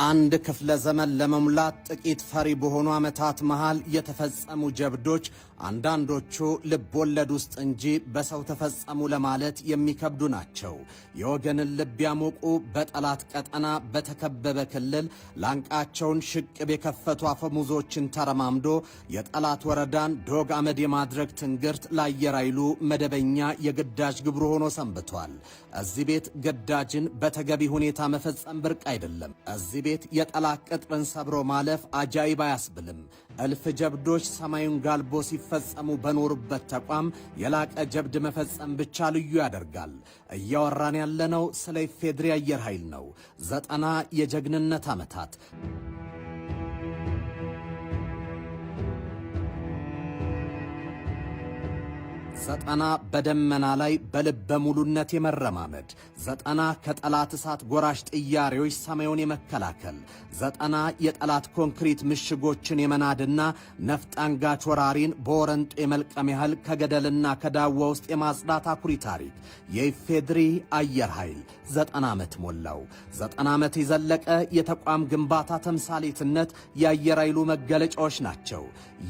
አንድ ክፍለ ዘመን ለመሙላት ጥቂት ፈሪ በሆኑ ዓመታት መሃል የተፈጸሙ ጀብዶች አንዳንዶቹ ልብ ወለድ ውስጥ እንጂ በሰው ተፈጸሙ ለማለት የሚከብዱ ናቸው። የወገንን ልብ ያሞቁ፣ በጠላት ቀጠና በተከበበ ክልል ላንቃቸውን ሽቅብ የከፈቱ አፈሙዞችን ተረማምዶ የጠላት ወረዳን ዶግ አመድ የማድረግ ትንግርት ለአየር ኃይሉ መደበኛ የግዳጅ ግብሩ ሆኖ ሰንብቷል። እዚህ ቤት ግዳጅን በተገቢ ሁኔታ መፈጸም ብርቅ አይደለም። እዚህ ቤት የጠላት ቅጥርን ሰብሮ ማለፍ አጃይብ አያስብልም። እልፍ ጀብዶች ሰማዩን ጋልቦ ሲፈጸሙ በኖሩበት ተቋም የላቀ ጀብድ መፈጸም ብቻ ልዩ ያደርጋል። እያወራን ያለነው ስለ ኢፌድሪ አየር ኃይል ነው። 90 የጀግንነት ዓመታት፣ 90 በደመና ላይ በልበ ሙሉነት የመረማመድ፣ 90 ከጠላት እሳት ጎራሽ ጥያሬዎች ሰማዩን የመከላከል፣ 90 የጠላት ኮንክሪት ምሽጎችን የመናድና ነፍጥ አንጋች ወራሪን በወረንጦ የመልቀም ያህል ከገደልና ከዳዋ ውስጥ የማጽዳት አኩሪ ታሪክ የኢፌድሪ አየር ኃይል 90 ዓመት ሞላው። 90 ዓመት የዘለቀ የተቋም ግንባታ ተምሳሌትነት የአየር ኃይሉ መገለጫዎች ናቸው።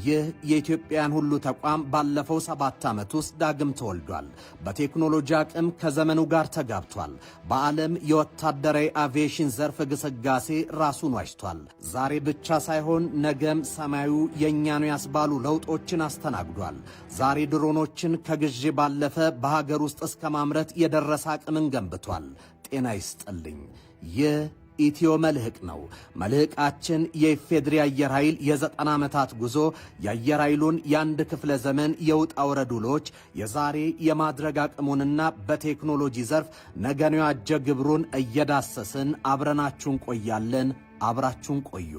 ይህ የኢትዮጵያን ሁሉ ተቋም ባለፈው 7 ዓመት ውስጥ ዳግም ተወልዷል። በቴክኖሎጂ አቅም ከዘመኑ ጋር ተጋብቷል። በዓለም የወታደራዊ አቪዬሽን ዘርፍ ግስጋሴ ራሱን ዋጅቷል። ዛሬ ብቻ ሳይሆን ነገም ሰማዩ የእኛ ነው ያስባሉ ለውጦችን አስተናግዷል። ዛሬ ድሮኖችን ከግዢ ባለፈ በሀገር ውስጥ እስከ ማምረት የደረሰ አቅምን ገንብቷል። ጤና ይስጥልኝ። ይህ ኢትዮ መልህቅ ነው። መልህቃችን የኢፌድሪ አየር ኃይል የ90 ዓመታት ጉዞ፣ የአየር ኃይሉን የአንድ ክፍለ ዘመን የውጣ ውረድ ውሎች፣ የዛሬ የማድረግ አቅሙንና በቴክኖሎጂ ዘርፍ ነገን የዋጀ ግብሩን እየዳሰስን አብረናችሁን ቆያለን። አብራችሁን ቆዩ።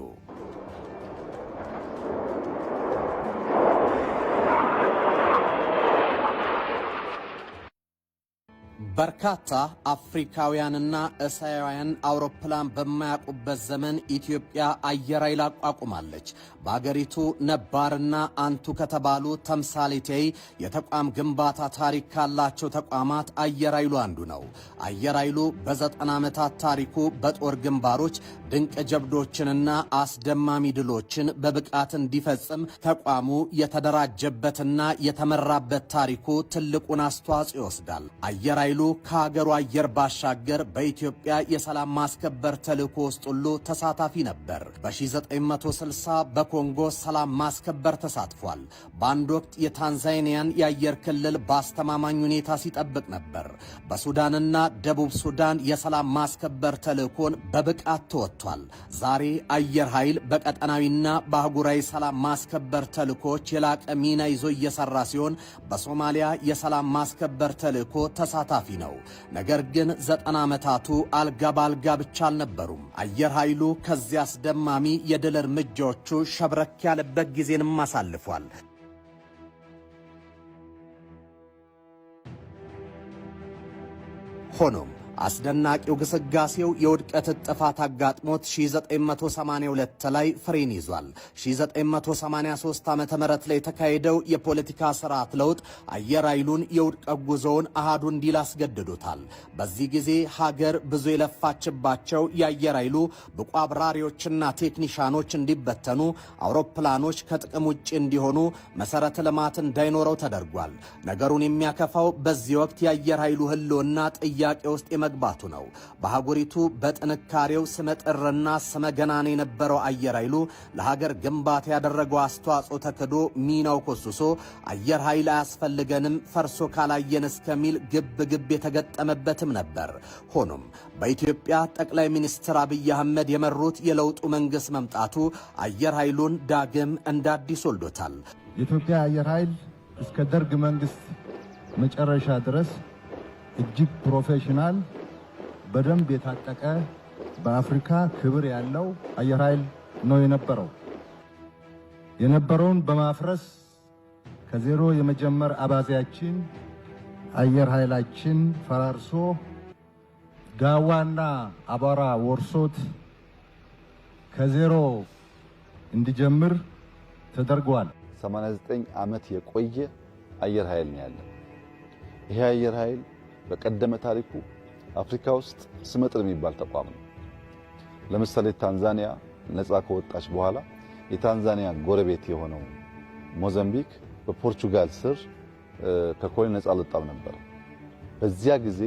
በርካታ አፍሪካውያንና እስያውያን አውሮፕላን በማያውቁበት ዘመን ኢትዮጵያ አየር ኃይል አቋቁማለች። በአገሪቱ ነባርና አንቱ ከተባሉ ተምሳሌታዊ የተቋም ግንባታ ታሪክ ካላቸው ተቋማት አየር ኃይሉ አንዱ ነው። አየር ኃይሉ በ90 ዓመታት ታሪኩ በጦር ግንባሮች ድንቅ ጀብዶችንና አስደማሚ ድሎችን በብቃት እንዲፈጽም ተቋሙ የተደራጀበትና የተመራበት ታሪኩ ትልቁን አስተዋጽኦ ይወስዳል። አየር ኃይሉ ከሀገሩ አየር ባሻገር በኢትዮጵያ የሰላም ማስከበር ተልእኮ ውስጥ ሁሉ ተሳታፊ ነበር። በ1960 በኮንጎ ሰላም ማስከበር ተሳትፏል። በአንድ ወቅት የታንዛኒያን የአየር ክልል በአስተማማኝ ሁኔታ ሲጠብቅ ነበር። በሱዳንና ደቡብ ሱዳን የሰላም ማስከበር ተልእኮን በብቃት ተወጥቷል። ዛሬ አየር ኃይል በቀጠናዊና በአህጉራዊ ሰላም ማስከበር ተልእኮዎች የላቀ ሚና ይዞ እየሰራ ሲሆን በሶማሊያ የሰላም ማስከበር ተልእኮ ተሳታፊ ነው። ነገር ግን 90 ዓመታቱ አልጋ በአልጋ ብቻ አልነበሩም። አየር ኃይሉ ከዚያ አስደማሚ የድል እርምጃዎቹ ሸብረክ ያለበት ጊዜንም አሳልፏል። ሆኖም አስደናቂው ግስጋሴው የውድቀት ጥፋት አጋጥሞት 1982 ላይ ፍሬን ይዟል። 1983 ዓ.ም ላይ የተካሄደው የፖለቲካ ስርዓት ለውጥ አየር ኃይሉን የውድቀት ጉዞውን አሃዱ እንዲል አስገድዶታል። በዚህ ጊዜ ሀገር ብዙ የለፋችባቸው የአየር ኃይሉ ብቁ አብራሪዎችና ቴክኒሻኖች እንዲበተኑ፣ አውሮፕላኖች ከጥቅም ውጭ እንዲሆኑ፣ መሰረተ ልማት እንዳይኖረው ተደርጓል። ነገሩን የሚያከፋው በዚህ ወቅት የአየር ኃይሉ ህልውና ጥያቄ ውስጥ የመግባቱ ነው። በአህጉሪቱ በጥንካሬው ስመጥርና ስመገናን የነበረው አየር ኃይሉ ለሀገር ግንባታ ያደረገው አስተዋጽኦ ተክዶ ሚናው ኮስሶ አየር ኃይል አያስፈልገንም ፈርሶ ካላየን እስከሚል ግብ ግብ የተገጠመበትም ነበር። ሆኖም በኢትዮጵያ ጠቅላይ ሚኒስትር አብይ አህመድ የመሩት የለውጡ መንግስት መምጣቱ አየር ኃይሉን ዳግም እንደ አዲስ ወልዶታል። የኢትዮጵያ አየር ኃይል እስከ ደርግ መንግስት መጨረሻ ድረስ እጅግ professional፣ በደንብ የታጠቀ፣ በአፍሪካ ክብር ያለው አየር ኃይል ነው የነበረው። የነበረውን በማፍረስ ከዜሮ የመጀመር አባዜያችን አየር ኃይላችን ፈራርሶ ጋዋና አቧራ ወርሶት ከዜሮ እንዲጀምር ተደርጓል። 89 ዓመት የቆየ አየር ኃይል ነው ያለ። ይሄ አየር ኃይል በቀደመ ታሪኩ አፍሪካ ውስጥ ስመጥር የሚባል ተቋም ነው። ለምሳሌ ታንዛኒያ ነፃ ከወጣች በኋላ የታንዛኒያ ጎረቤት የሆነው ሞዛምቢክ በፖርቹጋል ስር ከ colony ነፃ አልወጣም ነበር። በዚያ ጊዜ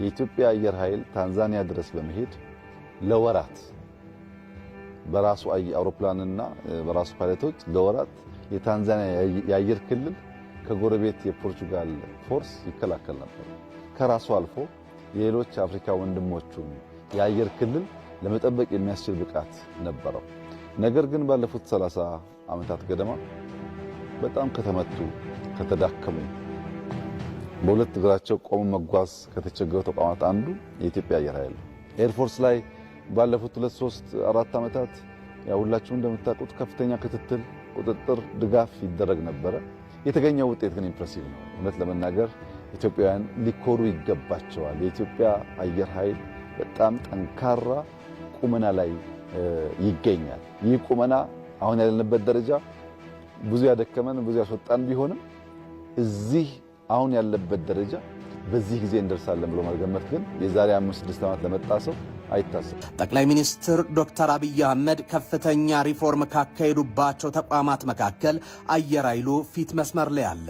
የኢትዮጵያ አየር ኃይል ታንዛኒያ ድረስ በመሄድ ለወራት በራሱ አውሮፕላንና በራሱ ፓይለቶች ለወራት የታንዛኒያ የአየር ክልል ከጎረቤት የፖርቹጋል force ይከላከል ነበር። ከራሱ አልፎ የሌሎች አፍሪካ ወንድሞቹን የአየር ክልል ለመጠበቅ የሚያስችል ብቃት ነበረው። ነገር ግን ባለፉት 30 ዓመታት ገደማ በጣም ከተመቱ፣ ከተዳከሙ፣ በሁለት እግራቸው ቆሞ መጓዝ ከተቸገሩ ተቋማት አንዱ የኢትዮጵያ አየር ኃይል ነው። Air Force ላይ ባለፉት 2፣ 3፣ 4 ዓመታት ያው ሁላችሁም እንደምታውቁት ከፍተኛ ክትትል፣ ቁጥጥር፣ ድጋፍ ይደረግ ነበረ። የተገኘው ውጤት ግን impressive ነው። እውነት ለመናገር ኢትዮጵያውያን ሊኮሩ ይገባቸዋል። የኢትዮጵያ አየር ኃይል በጣም ጠንካራ ቁመና ላይ ይገኛል። ይህ ቁመና አሁን ያለንበት ደረጃ ብዙ ያደከመን ብዙ ያስወጣን ቢሆንም እዚህ አሁን ያለበት ደረጃ በዚህ ጊዜ እንደርሳለን ብሎ መገመት ግን የዛሬ 5፣ 6 ዓመት ለመጣ ሰው አይታሰብም። ጠቅላይ ሚኒስትር ዶክተር አብይ አህመድ ከፍተኛ ሪፎርም ካካሄዱባቸው ተቋማት መካከል አየር ኃይሉ ፊት መስመር ላይ አለ።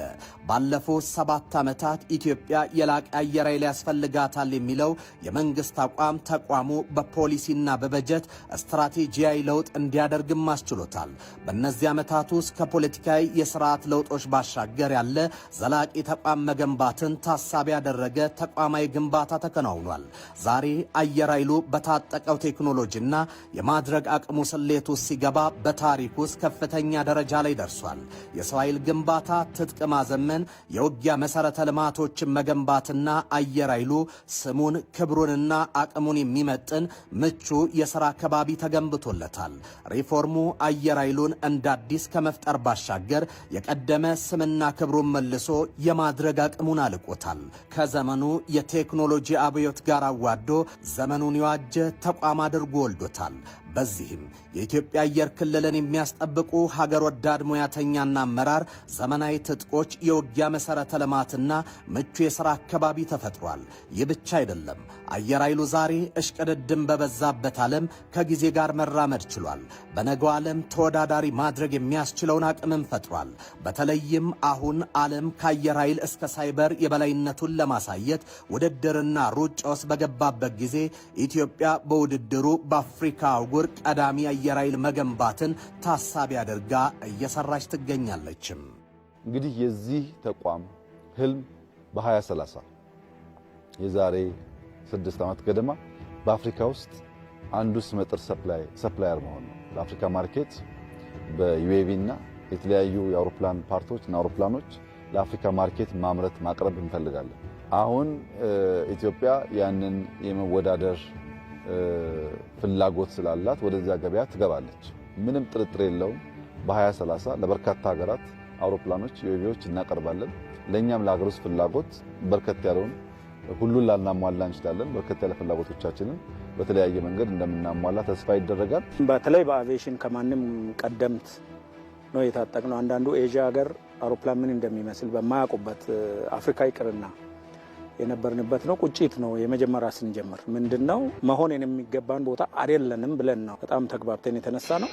ባለፉት 7 ዓመታት ኢትዮጵያ የላቀ አየር ኃይል ያስፈልጋታል የሚለው የመንግስት አቋም ተቋሙ በፖሊሲና በበጀት ስትራቴጂያዊ ለውጥ እንዲያደርግም አስችሎታል። በእነዚህ ዓመታት ውስጥ ከፖለቲካዊ የስርዓት ለውጦች ባሻገር ያለ ዘላቂ ተቋም መገንባትን ታሳቢ ያደረገ ተቋማዊ ግንባታ ተከናውኗል። ዛሬ አየር ኃይሉ በታጠቀው ቴክኖሎጂና የማድረግ አቅሙ ስሌት ውስጥ ሲገባ በታሪክ ውስጥ ከፍተኛ ደረጃ ላይ ደርሷል። የሰው ኃይል ግንባታ፣ ትጥቅ ማዘመን፣ የውጊያ መሰረተ ልማቶችን መገንባትና አየር ኃይሉ ስሙን ክብሩንና አቅሙን የሚመጥን ምቹ የሥራ ከባቢ ተገንብቶለታል። ሪፎርሙ አየር ኃይሉን እንደ አዲስ ከመፍጠር ባሻገር የቀደመ ስምና ክብሩን መልሶ የማድረግ አቅሙን አልቆታል። ከዘመኑ የቴክኖሎጂ አብዮት ጋር አዋዶ ዘመኑን የዋጀ ተቋም አድርጎ ወልዶታል። በዚህም የኢትዮጵያ አየር ክልልን የሚያስጠብቁ ሀገር ወዳድ ሙያተኛና አመራር፣ ዘመናዊ ትጥቆች፣ የውጊያ መሠረተ ልማትና ምቹ የሥራ አካባቢ ተፈጥሯል። ይህ ብቻ አይደለም። አየር ኃይሉ ዛሬ እሽቅድድም በበዛበት ዓለም ከጊዜ ጋር መራመድ ችሏል። በነገው ዓለም ተወዳዳሪ ማድረግ የሚያስችለውን አቅምም ፈጥሯል። በተለይም አሁን ዓለም ከአየር ኃይል እስከ ሳይበር የበላይነቱን ለማሳየት ውድድርና ሩጫ ውስጥ በገባበት ጊዜ ኢትዮጵያ በውድድሩ በአፍሪካ አህጉር ቀዳሚ አየር ኃይል መገንባትን ታሳቢ አድርጋ እየሰራች ትገኛለችም። እንግዲህ የዚህ ተቋም ህልም በ2030 የዛሬ 6 ዓመት ገደማ በአፍሪካ ውስጥ አንዱ ስመጥር supplier መሆን ነው። ለአፍሪካ market በ UAV እና የተለያዩ የአውሮፕላን part ኦች እና አውሮፕላኖች ለአፍሪካ market ማምረት ማቅረብ እንፈልጋለን። አሁን ኢትዮጵያ ያንን የመወዳደር ፍላጎት ስላላት ወደዚያ ገበያ ትገባለች። ምንም ጥርጥር የለውም። በ2030 ለበርካታ ሀገራት አውሮፕላኖች፣ UAV ዎች እናቀርባለን። ለእኛም ለሀገር ውስጥ ፍላጎት በርከት ያለውን ሁሉን ላናሟላ እንችላለን። በርከት ያለ ፍላጎቶቻችንን በተለያየ መንገድ እንደምናሟላ ተስፋ ይደረጋል። በተለይ በአቪዬሽን ከማንም ቀደምት ነው የታጠቅነው። አንዳንዱ ኤዥያ ሀገር አውሮፕላን ምን እንደሚመስል በማያውቁበት አፍሪካ ይቅርና የነበርንበት ነው። ቁጭት ነው። የመጀመሪያ ስንጀምር ምንድን ነው መሆን የሚገባን ቦታ አይደለንም ብለን ነው በጣም ተግባብተን የተነሳ ነው።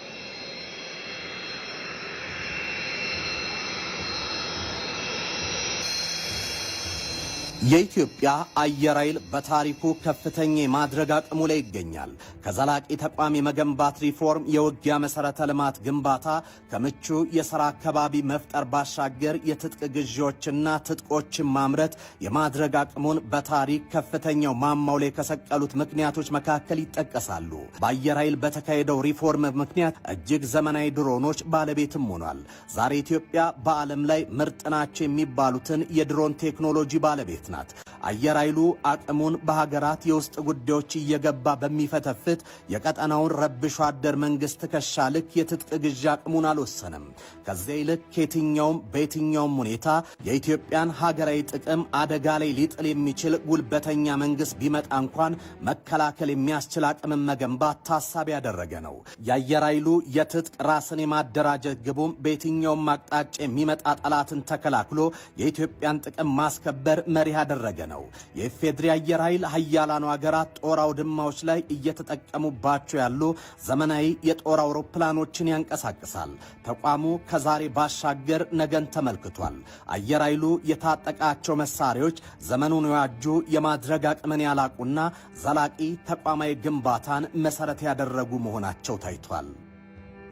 የኢትዮጵያ አየር ኃይል በታሪኩ ከፍተኛ የማድረግ አቅሙ ላይ ይገኛል። ከዘላቂ ተቋም የመገንባት ሪፎርም፣ የውጊያ መሠረተ ልማት ግንባታ፣ ከምቹ የሥራ አካባቢ መፍጠር ባሻገር የትጥቅ ግዢዎችና ትጥቆችን ማምረት የማድረግ አቅሙን በታሪክ ከፍተኛው ማማው ላይ ከሰቀሉት ምክንያቶች መካከል ይጠቀሳሉ። በአየር ኃይል በተካሄደው ሪፎርም ምክንያት እጅግ ዘመናዊ ድሮኖች ባለቤትም ሆኗል። ዛሬ ኢትዮጵያ በዓለም ላይ ምርጥ ናቸው የሚባሉትን የድሮን ቴክኖሎጂ ባለቤት ናት። አየር ኃይሉ አቅሙን በሀገራት የውስጥ ጉዳዮች እየገባ በሚፈተፍት የቀጠናውን ረብሾ አደር መንግስት ትከሻ ልክ የትጥቅ ግዢ አቅሙን አልወሰንም። ከዚያ ይልቅ ከየትኛውም በየትኛውም ሁኔታ የኢትዮጵያን ሀገራዊ ጥቅም አደጋ ላይ ሊጥል የሚችል ጉልበተኛ መንግስት ቢመጣ እንኳን መከላከል የሚያስችል አቅምን መገንባት ታሳቢ ያደረገ ነው። የአየር ኃይሉ የትጥቅ ራስን የማደራጀት ግቡም በየትኛውም አቅጣጫ የሚመጣ ጠላትን ተከላክሎ የኢትዮጵያን ጥቅም ማስከበር መሪ መርህ ያደረገ ነው። የኢፌድሪ አየር ኃይል ሀያላኑ ሀገራት ጦር አውድማዎች ላይ እየተጠቀሙባቸው ያሉ ዘመናዊ የጦር አውሮፕላኖችን ያንቀሳቅሳል። ተቋሙ ከዛሬ ባሻገር ነገን ተመልክቷል። አየር ኃይሉ የታጠቃቸው መሳሪያዎች ዘመኑን የዋጁ፣ የማድረግ አቅምን ያላቁና ዘላቂ ተቋማዊ ግንባታን መሰረት ያደረጉ መሆናቸው ታይቷል።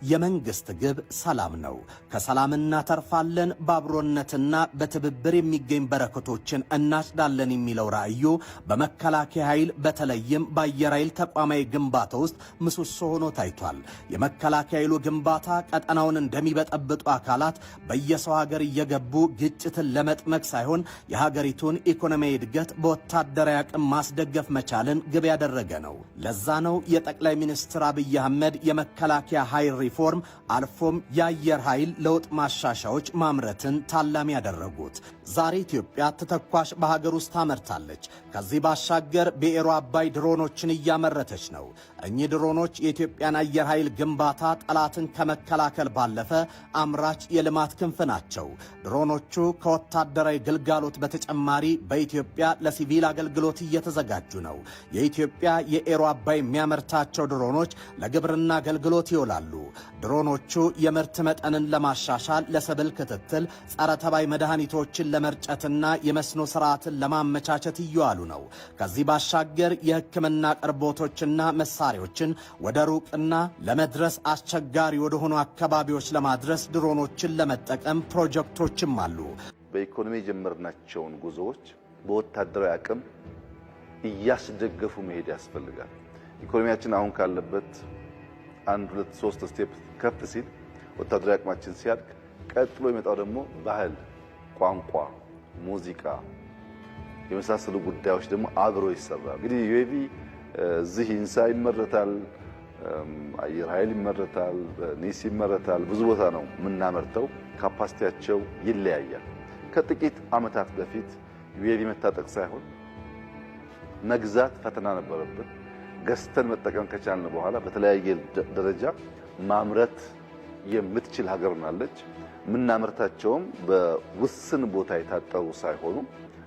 የመንግስት ግብ ሰላም ነው። ከሰላም እናተርፋለን፣ በአብሮነትና በትብብር የሚገኝ በረከቶችን እናጭዳለን የሚለው ራዕዩ በመከላከያ ኃይል በተለይም በአየር ኃይል ተቋማዊ ግንባታ ውስጥ ምሰሶ ሆኖ ታይቷል። የመከላከያ ኃይሉ ግንባታ ቀጠናውን እንደሚበጠብጡ አካላት በየሰው ሀገር እየገቡ ግጭትን ለመጥመቅ ሳይሆን የሀገሪቱን ኢኮኖሚያዊ እድገት በወታደራዊ አቅም ማስደገፍ መቻልን ግብ ያደረገ ነው። ለዛ ነው የጠቅላይ ሚኒስትር አብይ አህመድ የመከላከያ ኃይል ሪፎርም አልፎም የአየር ኃይል ለውጥ ማሻሻያዎች ማምረትን ታላሚ ያደረጉት። ዛሬ ኢትዮጵያ ተተኳሽ በሀገር ውስጥ ታመርታለች። ከዚህ ባሻገር ብሔሩ አባይ ድሮኖችን እያመረተች ነው። እኚህ ድሮኖች የኢትዮጵያን አየር ኃይል ግንባታ ጠላትን ከመከላከል ባለፈ አምራች የልማት ክንፍ ናቸው። ድሮኖቹ ከወታደራዊ ግልጋሎት በተጨማሪ በኢትዮጵያ ለሲቪል አገልግሎት እየተዘጋጁ ነው። የኢትዮጵያ የኤሮ አባይ የሚያመርታቸው ድሮኖች ለግብርና አገልግሎት ይውላሉ። ድሮኖቹ የምርት መጠንን ለማሻሻል፣ ለሰብል ክትትል፣ ጸረ ተባይ መድኃኒቶችን ለመርጨትና የመስኖ ስርዓትን ለማመቻቸት እየዋሉ ነው። ከዚህ ባሻገር የሕክምና አቅርቦቶችና መሳሪያዎችን ወደ ሩቅና ለመድረስ አስቸጋሪ ወደሆኑ አካባቢዎች ለማድረስ ድሮኖችን ለመጠቀም ፕሮጀክቶችም አሉ። በኢኮኖሚ የጀመርናቸውን ጉዞዎች በወታደራዊ አቅም እያስደገፉ መሄድ ያስፈልጋል። ኢኮኖሚያችን አሁን ካለበት አንድ፣ ሁለት፣ ሶስት step ከፍ ሲል፣ ወታደራዊ አቅማችን ሲያድግ፣ ቀጥሎ የመጣው ደግሞ ባህል፣ ቋንቋ፣ ሙዚቃ የመሳሰሉ ጉዳዮች ደግሞ አብሮ ይሰራል። እንግዲህ UAV እዚህ ኢንሳ ይመረታል፣ አየር ኃይል ይመረታል፣ ኒስ ይመረታል። ብዙ ቦታ ነው የምናመርተው። Capacity ያቸው ይለያያል። ከጥቂት ዓመታት በፊት UAV መታጠቅ ሳይሆን መግዛት ፈተና ነበረብን። ገዝተን መጠቀም ከቻልን በኋላ በተለያየ ደረጃ ማምረት የምትችል ሀገር ሆናለች። የምናመርታቸውም በውስን ቦታ የታጠሩ ሳይሆኑ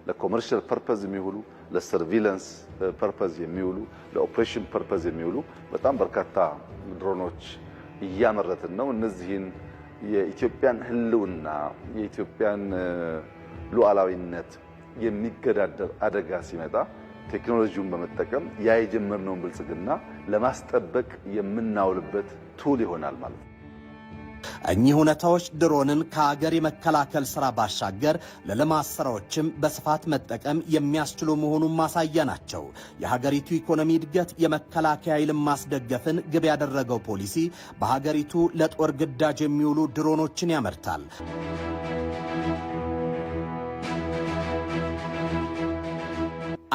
ለ commercial purpose የሚውሉ፣ ለ surveillance purpose የሚውሉ፣ ለ operation purpose የሚውሉ በጣም በርካታ ድሮኖች እያመረትን ነው። እነዚህን የኢትዮጵያን ሕልውና፣ የኢትዮጵያን ሉዓላዊነት የሚገዳደር አደጋ ሲመጣ ቴክኖሎጂውን በመጠቀም ያ የጀመርነውን ብልጽግና ለማስጠበቅ የምናውልበት tool ይሆናል ማለት ነው። እኚህ እውነታዎች ድሮንን ከሀገር የመከላከል ስራ ባሻገር ለልማት ስራዎችም በስፋት መጠቀም የሚያስችሉ መሆኑን ማሳያ ናቸው። የሀገሪቱ ኢኮኖሚ እድገት የመከላከያ ኃይልን ማስደገፍን ግብ ያደረገው ፖሊሲ በሀገሪቱ ለጦር ግዳጅ የሚውሉ ድሮኖችን ያመርታል።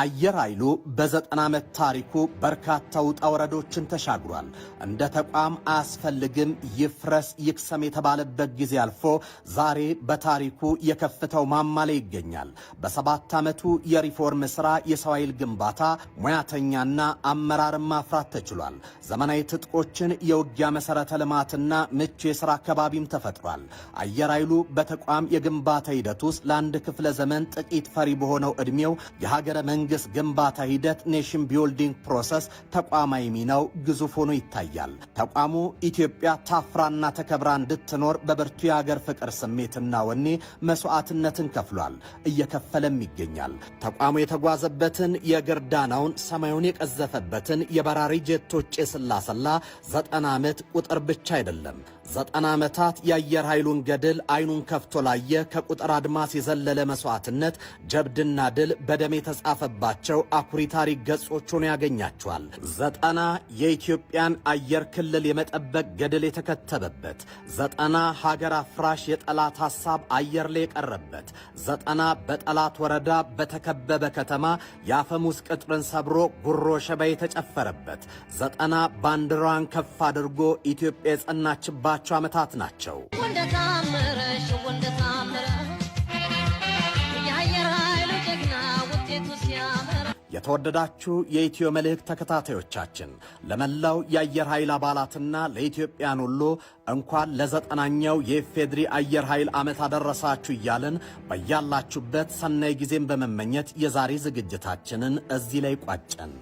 አየር ኃይሉ በ90 ዓመት ታሪኩ በርካታ ውጣ ውረዶችን ተሻግሯል። እንደ ተቋም አያስፈልግም፣ ይፍረስ ይክሰም የተባለበት ጊዜ አልፎ ዛሬ በታሪኩ የከፍታው ማማ ላይ ይገኛል። በ7 ዓመቱ የሪፎርም ሥራ የሰው ኃይል ግንባታ፣ ሙያተኛና አመራርን ማፍራት ተችሏል። ዘመናዊ ትጥቆችን፣ የውጊያ መሠረተ ልማትና ምቹ የሥራ አካባቢም ተፈጥሯል። አየር ኃይሉ በተቋም የግንባታ ሂደት ውስጥ ለአንድ ክፍለ ዘመን ጥቂት ፈሪ በሆነው ዕድሜው የሀገረ መንግስት ግንባታ ሂደት nation building process ተቋማዊ ሚናው ግዙፍ ሆኖ ይታያል። ተቋሙ ኢትዮጵያ ታፍራና ተከብራ እንድትኖር በብርቱ የሀገር ፍቅር ስሜትና ወኔ መስዋዕትነትን ከፍሏል፣ እየከፈለም ይገኛል። ተቋሙ የተጓዘበትን የግርዳናውን ሰማዩን የቀዘፈበትን የበራሪ ጀቶች ጭስ ላሰላ 90 ዓመት ቁጥር ብቻ አይደለም። 90 ዓመታት የአየር ኃይሉን ገድል አይኑን ከፍቶ ላየ ከቁጥር አድማስ የዘለለ መስዋዕትነት፣ ጀብድና ድል በደም የተጻፈባቸው አኩሪ ታሪክ ገጾች ሆኖ ያገኛቸዋል። 90 የኢትዮጵያን አየር ክልል የመጠበቅ ገድል የተከተበበት፣ 90 ሀገር አፍራሽ የጠላት ሐሳብ አየር ላይ የቀረበት፣ 90 በጠላት ወረዳ በተከበበ ከተማ የአፈሙዝ ቅጥርን ሰብሮ ጉሮ ሸባ የተጨፈረበት፣ 90 ባንዲራዋን ከፍ አድርጎ ኢትዮጵያ የጸናችባቸው ዓመታት ናቸው። እንደታመረሽ እንደታመረ የአየር ኃይሉ ጀግና ውጤቱ ሲያምር። የተወደዳችሁ የኢትዮ መልሕቅ ተከታታዮቻችን፣ ለመላው የአየር ኃይል አባላትና ለኢትዮጵያን ሁሉ እንኳን ለ90ኛው የኢፌድሪ አየር ኃይል ዓመት አደረሳችሁ እያልን በያላችሁበት ሰናይ ጊዜን በመመኘት የዛሬ ዝግጅታችንን እዚህ ላይ ቋጨን።